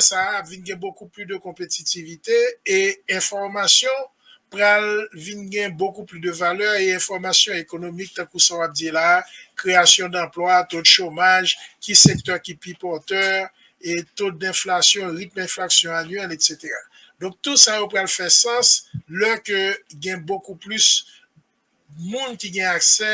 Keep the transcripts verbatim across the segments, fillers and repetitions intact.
sa a, ap vin gen beaucoup plus de compétitivité e enfòmasyon pral vin gen beaucoup plus de valè e enfòmasyon ekonomik, tankou sa w ap di la, kreyasyon danplwa, to de chomaj, ki sektè ki pi pòtè, e to denflasyon, ritm enflasyon anyèl, etsetera. Donk, tou sa yo pral fè sans lè ke gen beaucoup plus moun ki gen aksè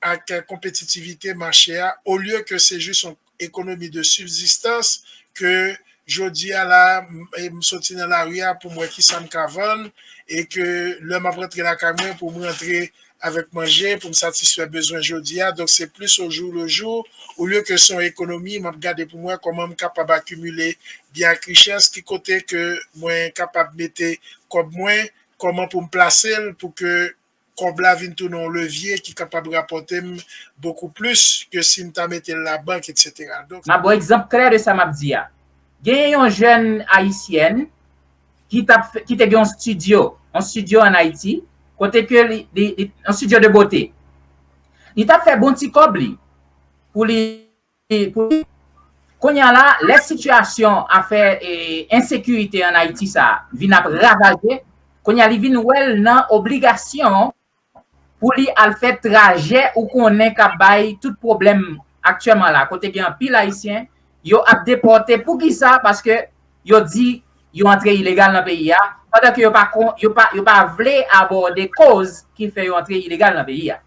ak konpetitivite mache a, olye ke se jis yon ekonomi de sibzistans ke jodi a la, m, m soti nan lari a pou m wè ki sa m ka vann, e ke lè m ap rantre lakay mwen pou m rantre avèk manje, pou m satisfè bezwen jodi a. Donk, se plis au jour le jour, olye ke se yon ekonomi, m ap gade pou m wè kòman m kapab akimile byen ak richès, ki kote ke mwen kapab mete kòb mwen, kòman pou m plase l pou ke kòb la vin tounen yon levye ki kapab rapòte m beaucoup plus ke si m ta mete l labank, etsetera. Donk, m ap ba w egzanp klè de sa m ap di a. Genyen yon jèn ayisyèn ki t ap fè, ki te gen yon studio, yon studio ann Ayiti, kote ke li, li, li yon studio de beauté. Li t ap fè bon ti kòb li pou li, pou li. Kounye a la, lè sitiyasyon afè e, ensekirite ann Ayiti sa a vin ap ravaje, kounye a li vin wè l nan obligasyon pou li al fè trajè ou konnen k ap bay tout pwoblèm aktyèlman la, kote gen anpil Ayisyen, yo ap depòte. Poukisa? Paske yo di yo antre ilegal nan peyi a, pandan ke yo pa, yo pa, yo pa vle abòde koz ki fè yo antre ilegal nan peyi a.